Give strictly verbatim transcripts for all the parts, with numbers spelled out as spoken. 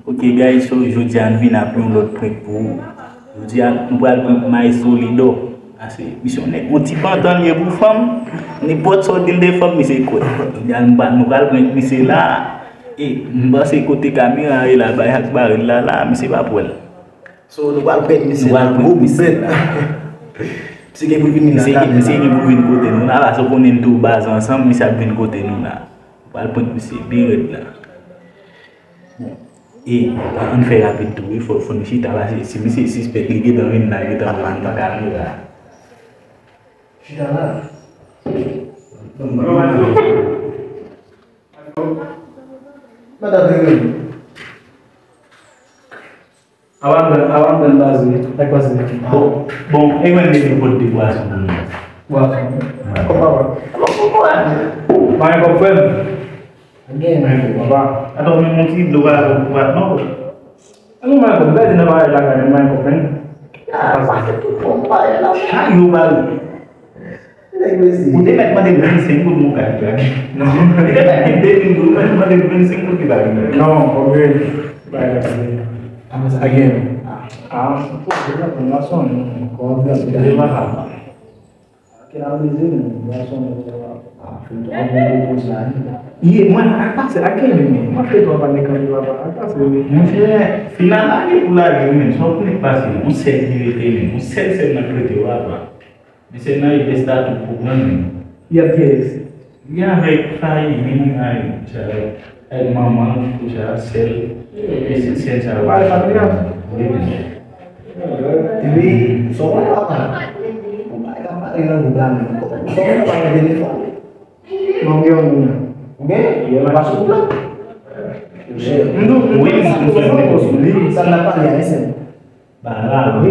Ok guys, so jodi a n vin ap yon lòt prank pou ou. Jodi a nou pral prank Maestro Lidor. Ase, misye yon nèg yon ti pantan l ye pou fanm. Nenpòt sa w di l de fanm, misye kwè. Jodi a nou pral, nou pral prank misye la. E m panse kote kamera ye la, bay ak baril la la, misye p ap wè l. So nou pral prank misye la. Nou pral prank misye la. Misye gen pou vini nan kamera. Misye gen pou vin kote nou la, paske w konnen n tou baz ansanm, misye ap vin kote nou la. Nou pral prank misye byen rèd la. Bon, e ann fè rapid tou wi, fò, fò n chita, paske si misye sispèk li gentan vin la, gentan vin nan kamera. Chita la. Madan Véronique. Avan m pran, avan m pran baz wi. Sa k pase? Bon, bon, e mwen menm ki pot de bwason pou nou. Bwason. Kòb papa. Kòb papa. Mwen kòb frè m. Gen. Mwen kòb papa. Atò, men yon ti dlo pa pou bat non. Alò, mwen kòb, bèl nan bagay la, men mwen kòb, men. Ah, pase tout bon bagay la. Chak jou, bal. Nèg mesye. Ou te mèt mande m vennsenk goud mouka ki pa gen. Non. Ou te mèt gen de mil goud, ou mèt mande m vennsenk goud ki pa gen. Non, ok. Bay la, bay la. Apre sa, gen. Ah, se pwoblèm la, pou gason, non. Kòb la, se pa sa. Ki la mezi, non, gason, non, ah, fè twò bon pou sa, hein. Ye, mwen, ak pase, ak gen men, mwen fè twò pa nèg kanpe papa, ak pase, wi. Monchè, final la, gen pou lage, wi, men, sa w konn k pase, yon sèl ki rete, men, yon sèl, sèl nan k rete, w a pa. Men se nan Ibès la tout pou pran men. Y ap pyès. Li avèk fayi, men ay, sa, ay manman, tout sa, sèl, e se sèl sa yo. Pale fanmi an. Wi. Epi, sa w konnen papa. Ou pa ka pale nan gouda menm. Sa w konnen pa gen telefòn. Non, gen yon moun. Ou gen? Ou pa sou gouda? Monchè. M di w, wi, m sou gouda. Sa n ap pale a, mesye. Ba la, wi.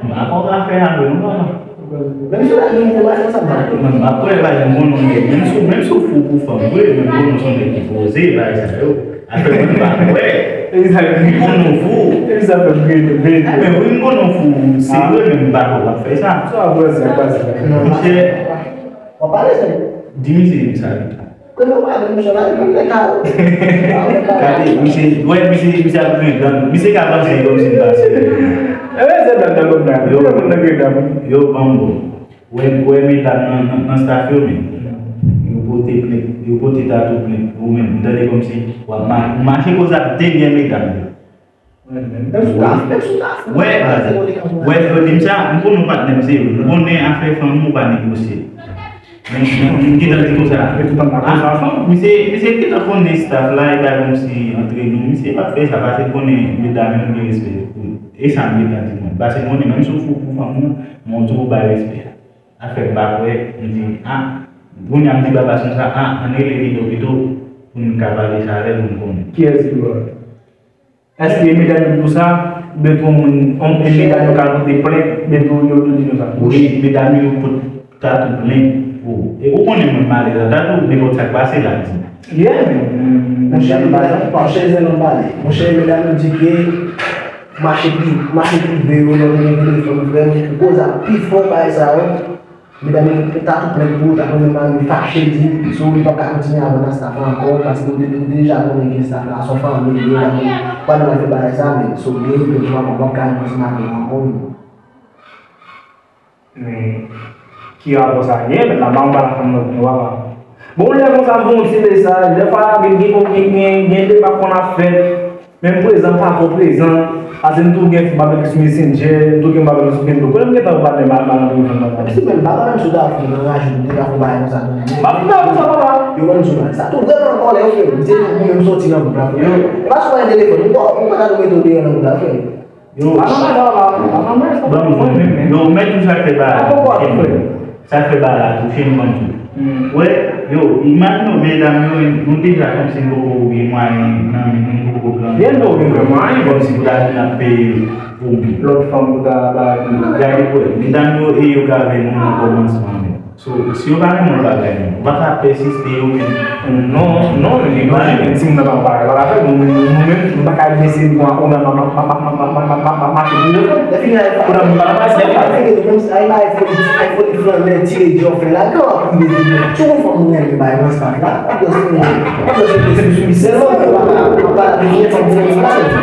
M pa konn afè a vre, non, papa. Menm si w ta di m pou bagay sa, m pa kwè. Mwen, m pa kwè, bagay, m konnen w gen. Menm si w, menm si w fou pou fanm vre, men m konnen w se yon nèg ki poze, bagay sa yo. Afè mwen, m pa kwè. M konnen w fou. Men wi, m konnen w fou. Se vre, men m pa kwè w ap fè sa. Monchè, di misye m sa. Kote w pale, misye la, li konn fè kado. Gade, misye, wè, misye, misye ap grenn dan. Misye ka panse kòmsi l pa serye. E, se dan nan kòb la. Yo, yo, ban m bon. Wè, wè, medam nan, nan, nan staff yo, men. Yo pote plent, yo pote tatou plent pou ou menm. M tande kòmsi w ap ma-, ou mache koz ap dèyè medam yo. Wè, wè, wè, di m sa, m konnen w patnè m se, m konnen afè fanmi w pa negosye. Men, men, m gentan di konsa, afè fanm, misye, misye gentan konnen staff la, e pa kòmsi antre nou, misye pa fè sa, paske l konnen medam yo gen respè pou li. E sa m gentan di mwen, paske m konnen menm si w fou pou fanm ou, men w toujou bay respè a. Afè m pa kwè, m di, a, kounye a m di baba sou sa, a, ann rele Nido pito, pou n ka pale sa avè l, pou n konnen. Kiyès ki wè? Èske medam yo di w sa? Oubyen tou moun, on, medam yo ka pote plent, oubyen tou yo, yo di nou sa? Wi, medam yo pot tatou plent pou ou. E ou konnen mwen m alèz a tatou, nenpòt sa k pase la, di. Yeah, men, monchè, monchè, zen nan pale. Monchè, medam yo di ke mache pri-, mache prive yo, lè w gen telefòn, frè m, koz ap pi fò bagay sa yo. Medam yo ta tou plent pou ou, ta konnen mari fache di, so li p ap ka kontinye avè w nan staff la ankò, paske ou te, ou te deja konnen ke staff la se yon fanmi li ye, w ap, w ap mal fè bagay sa, men so byen, men ou p ap, w ap ka reponn se mari w ankò, wi. Men, ki rapò sa gen? Mèt la, pa anba la fanm nan, nou papa. Bon, lè konsa, m voye yon ti mesaj, dèfwa, gen, gen, gen, gen, gen deba k konn ap fèt. Men m prezan, m pa twò prezan. Paske m tou gen ti babekyu sou Messenger, m tou gen babekyu sou Facebook. Kote m gentan wè patnè m al, al antre nan bagay? Epi menm, papa, menm si w ta fin anraje, w te ka fè yon bagay konsa tou. M ap fin bagay konsa, papa. Yo, ban m di w bagay. Sa tou vrèman an kòlè, yo, frè. M se ou menm soti nan gwoup la, frè. Yo. E pa sou bagay telefòn. M pa, m pa ka tou mete w deyò nan gwoup la, frè. Yo, papa, papa, papa, papa, papa, papa, papa, papa, papa, yo, men tou sa k fè bagay. Papa, papa, frè. Sa k fè bagay la touche m kòmsi. Wè, yo, imajine w, medam yo, nou deja kòmsi n poko gen mwayen nan men nou, n poko plan. Gen nou gen mwayen, kòmsi pou ta vin ap peye pou lòt fanm pou ta bay. Gade, wè, medam yo, e yo ka vle nou nan kòmansman menm. So, si yo pa renmen w, pa bay non. Ou pa ka pèsiste, yo menm. Non, non, men gen mwayen, men si moun nan pa pare, pa ka fè, nou, nou menm, nou pa ka bese nou an, ou nan, nan, nan, mache pou yo. Lè fini a, pou nan, pa, pa, pa, pa, ay, bay foli, ay, foli flannè, tire djòf, fè la, kan w ap rive di, si w fè moun renmen bay nan staff la, w ap danse, w ap danse, sèlman, ou pa ka, ou pa ka vin fè moun renmen la.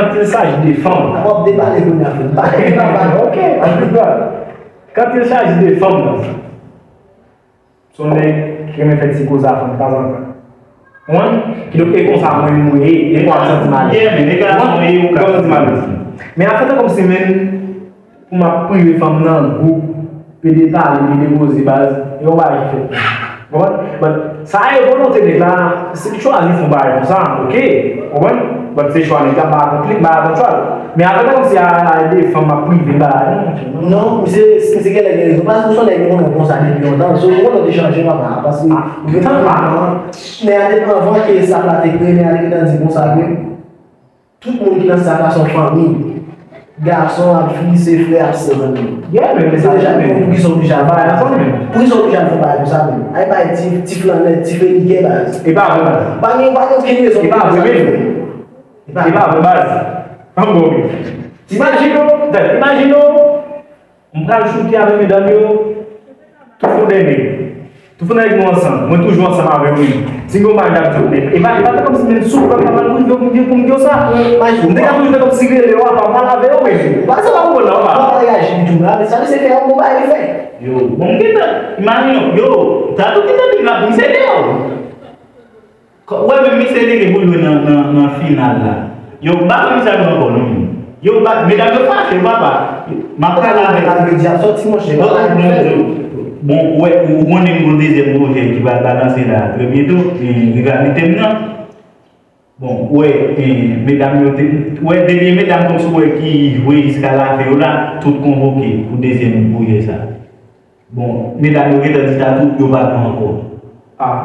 quand il s'agit de femmes, W ap debale kounye a, frè m. Pale de papa. Ok, an tout ka. Quand il s'agit de femmes, baz, se yon nèg ki renmen fè ti koze a fanm tanzantan. Ou konprann? Kidonk, e konsa mwen, mwen ye, e konsa m santi m alèz. Ou konprann? Kòman m santi m alèz. Men afè tan kòmsi, menn, pou m ap prive fanm nan gwoup, pede pale, pede koze, baz, e yon bagay ki fèt. Ou konprann? But sa e volonte nèg la, si li chwazi fè yon bagay konsa, ok. Ou konprann? But se chwa nèg la, m pa kont li, m pa kont chwa l. Men afè tan kòmsi a, a de fanm ap prive bagay, non, monchè, non. Non, misye, misye genlè gen rezon. Paske ou se yon nèg nou konnen w konsa depi lontan. So, ou konnen w te chanje, papa. Paske ou gen tan lontan. Men a depi anvan ke staff la te kreye, men a te gentan di konsa ke tout moun ki nan staff la se yon fanmi. Gason ak fi, se frè ak sè zanmi. Yeah, men se deja pou ki sa w oblije al fè bagay konsa menm. Pou ki sa w oblije al fè bagay konsa menm? Ay bay ti, ti flannè, ti felikè baz. E pa vre baz. Pa gen, pa gen okenn rezon pou sa. E pa vre menm. E pa vre baz. An bon wi. Imajine w, imajine w, m pral choute avèk medam yo, tou fou dènye. Tou fou dènye nou ansanm. Mwen toujou ansanm avè w wi. Si m gon bagay m ap di w nèt. E pa, e pa ta kòmsi menm sou pèp la pral rive pou m di, pou m di w sa. M te ka toujou fè kòmsi rele w apa m pral avè w men. Ou pa sa pa konprann la apa. Ou pa reyaji ditou la, men sa misye fè a yon bon bagay li fè. Yo, bon m gentan, imajine w, yo, sa tou gentan di m la pou m sede w. Ou wè menm misye te gen pou l jwe nan, nan, nan final la. Yo, m pa konn misye a jwe ankò non menm. Yo, m pa, medam yo fache, papa. M ap pale avèk. Al jwe dyab sòti monchè. Bon, ou wè, ou konnen m gon dezyèm pwojè ki pral balanse la trè byento, e, rivalite m nan. Bon, ou wè, e, medam yo te, ou wè, dènye medam kòmsi ou wè ki jwe jiska lafen yo la, tout konvoke pou dezyèm pwojè sa. Bon, medam yo gentan di sa tou, yo pa pran ankò. Ah.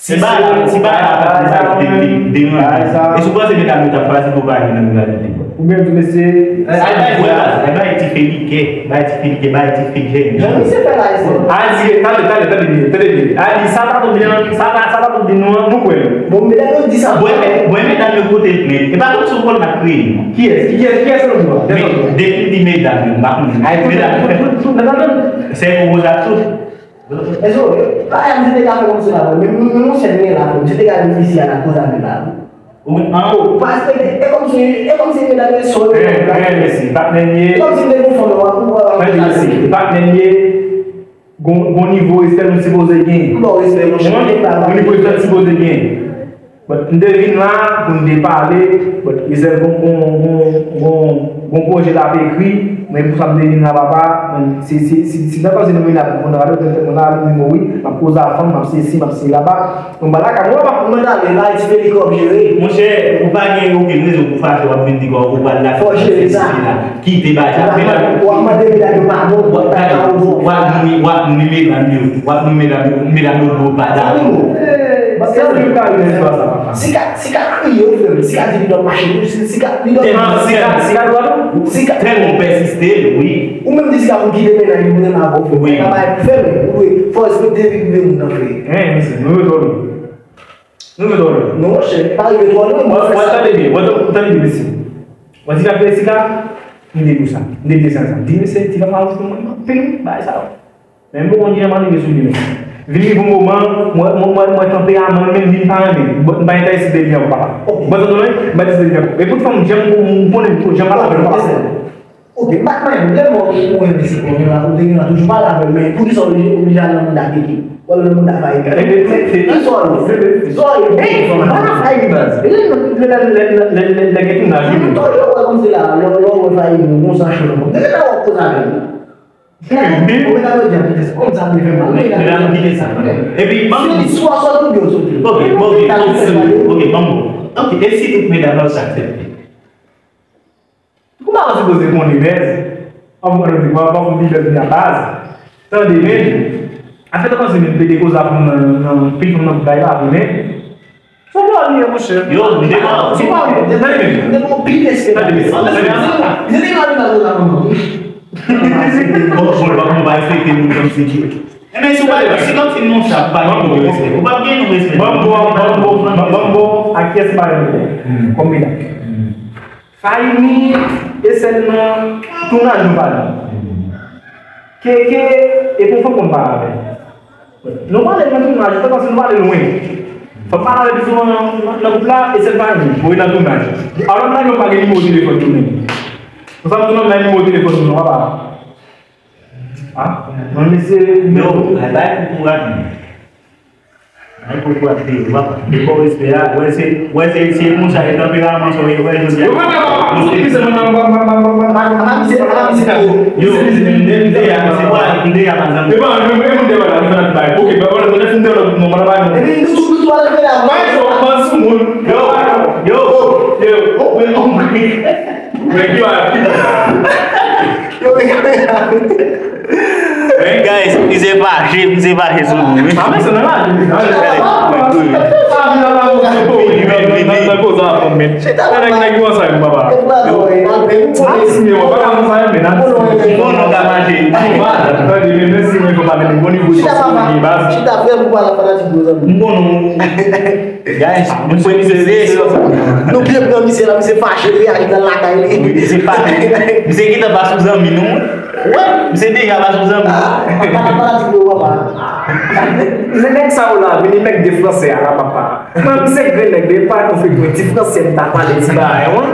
Si bagay la, si bagay la pa t yon bagay ki te, te, te deranje. E si w panse medam yo t ap fasil pou pa jwe nan rivalite? Oubyen tou mesye. Ay bay vwè la, ay bay ti felikè, bay ti felikè, bay ti felikè. Jan misye fè la, e se. Al di, tande, tande, tande byen, tande byen. Al di, sa pa t byen, sa pa, sa pa t byen, nou, nou kwè. Bon, medam yo di sa. Bon, men, bon, medam yo pote l plent. E pa kòmsi w konn n ap kreye. Kiyès, kiyès, kiyès se nou? Men, depi l di medam yo, m pa konn. Ay, medam yo. Tout, tout, tout, tout, tout. Se yon gwo zak tout. Èske w pa misye te ka fè kòmsi la, men, men, men monchè, men la, misye te ka vin isi a la koz avè l la. Ou, an, ou pa respekte, e kòmsi, e kòmsi medam yo sòt. Hey, hey, mesye, patnè m ye. E kòmsi m te gon fanm nan, w ap, w ap. Tande, mesye, patnè m ye. Gon, gon nivo respè nou sipoze gen. Bon, respè, monchè. Gon nivo respè nou sipoze gen. But m te vin la pou n te pale, but Gisèle gon, gon, gon, gon, gon pwojè l ap ekri, men pou sa m te vin la papa, men si, si, si, si nan pase nou vin la pou konn rale, mwen ta vin di mwen wi, m ap koze a fanm, m ap sesi, m ap sesi laba, nou ba lakay mwen pa. Mwen ta vin la, ti Feli kòb jere. Monchè, ou pa gen okenn rezon pou fache, w ap vin di kòb ou pral la. Fò jere sa. Kite bagay sa. Medam, w ap mande medam yo padon, w ap padon. W ap nouri, w ap nouri medam yo. W ap nouri medam yo, medam yo di w pa dakò. Sa vle m ka rive nan istwa sa, papa. Sika, Sika kriye w, frè m. Sika di li dòm mache, si, Sika, li dòm. Tèlman, Sika, Sika dwat ou? Sika. Tèlman w pèsiste, wi. Ou menm di Sika pou kite mennaj li, pou renmen avè w, frè m. Wi. Papa, frè m, ou dwe fò respekte vi prive moun nan, frè. Hein, mesye, nou ret twò lwen. Nou ret twò lwen. Non, monchè, pa rive twò lwen, mwen fè sa. Tande byen, tande byen, mesye. Mwen di la, Jessica, m te di w sa. M te di sa, sa. M di, mesye, ti fanm sa, mwen, mwen, anpil, wi, bagay sa yo. Men m poko gen anyen rive sou li, men. Vin rive yon moman, mwen, mwen, mwen, mwen tanperaman, menm li m pa renmen. M pa enterese de li ankò, papa. Mwen tanperaman, m pa enterese de li ankò. E poutèt fanm, jan m konnen, jan m pale avè l, papa. Ok, m pa t mande, lè mò ou envesti konnen la, ou te gen la toujou pale avè l, men poukisa w oblije al nan manda Keke? W al nan manda Faye. Ki sòl ou? Sòl ou? Hey, manda Faye baz. Lè, lè, lè, lè, lè, lè, lè, lè gen tounaj, wi. Tande w wè kòmsi la, lè, lè w wè Faye, bon, sa cho nan mond. Depi lè w ap koze avè l. Ou mèt ap di, kite sa. Kòm sa, li fè mal. Medam, kite sa. Epi, se istwa, sòl ou byen soti. Ok, ok, ok, ok, ban m. Ok, e si tout medam yo aksepte? Kòman w sipoze konnen, bèz? An mwen, mwen, mwen, mwen, mwen, mwen, baz. Tande, men. Afè tankou se menm pede koz ap nan, nan, pil fanm nan bay la, men. Sa vle di, monchè. Yo, m te pa, se pa, tande, men. Tande, men, tande, men. Bon, bon, pa, pa respekte moun kòmsi. Enben, si w pa, si kòmsi non sa, pa gen nou respè. Ou pa gen nou respè. Ban m bon, ban m bon, ban m bon, a kiyès m pa gen respè? Kòm medam. Fayini, e sèlman tounaj nou pale. Keke, e pou fòk mwen pale avè l. Nou pale nan tounaj, se kòmsi nou pale lwen. Fòk pale avè l pi souvan nan, nan, nan gwoup la, e sèl Fayini, pou e nan tounaj. Alò, nan yo pa gen nimewo telefòn nou menm. Konsa, nou nan nimewo telefòn nou, papa. Ah, mwen, mesye, yo, bay koukou rapid. Ay, poukwa te, w ap, de bon respè a, wè se, wè se, se konsa, e tanperaman sa w ye, wè jodi a. Yo pa ta pa, se ki se mwen, mwen, mwen, mwen, mwen, mwen, mwen, mwen, mwen, mwen, yo, m de a, se pa, m de a, pa zanmi. E pa, mwen, mwen, mwen, mwen, mwen, mwen, ok, ba, wè, mwen, mwen, mwen, mwen, mwen, mwen, epi nou tou, nou tou al fè la. Bay, yo, ban sou moun. Yo, yo, yo, yo, mwen, mwen, mwen, yo, yo, yo, yo, Guys, misye fache, misye fache sou nou, wi. Ah, men se nan lavi, misye. Sa vin nan lavi, se pou li, men, men, nan, nan koze a fanm, men. Nan nèg, nèg yo ansanm, papa. Yo. Atis, men, w pa ka konn sa, men, atis. Bon, nou ka mache. Tande, men, men, si mwen, fò pa mete bon nivo de baz. Chita frè pou pale fanatik yo, zanmi. Bon, nou. Guys, mwen se misye. Nou byen pran misye la, misye fache, li reyaji nan lakay li. Wi, misye fache. Misye gentan pa sou zanmi nou. Wè. Misye deja pa sou zanmi nou. Ah, papa, papa, di yo, papa. Se nèg sa yo la, vini nèg de fransè a la, papa. Mwen, misye grenn nèg, de pa nou fè ti fransè, m ta pale ti bagay, wi.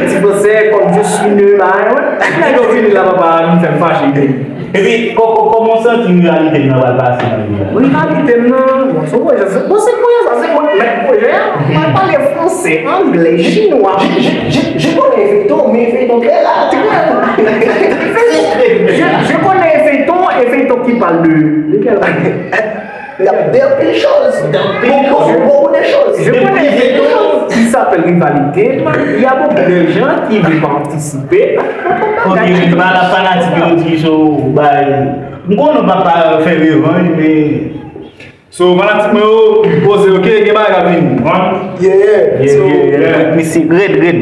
Ti fransè, comme je suis né, bagay, wi. Nèg yo vini la, papa, nou fè m fache, wi. Epi, kò-, kò-, kòman w santi rivalite m nan pral pase nan peyi a? Rivalite m nan, bon, se yon pwojè, se, bon, se pwojè sa, se mwen k mèt pwojè a. Mwen pale fransè, anglè, chinwa. Je, je, je, je connais feuilleton, mais feuilleton très rare. Je, je connais feuilleton, et feuilleton qui parle de, de quel? Il y a de pil choz. Beaucoup, beaucoup de choses. Je connais quelque chose qui s'appelle rivalité. Il y a beaucoup de gens qui veulent participer. Ok, men pa la fanatik yo di so bay. M konnen w pa pa fè revanj, men. So, fanatik mwen yo, poze, ok, gen bagay k ap vini. Yeah, yeah. Yeah, so, yeah, yeah. Misye, red, red.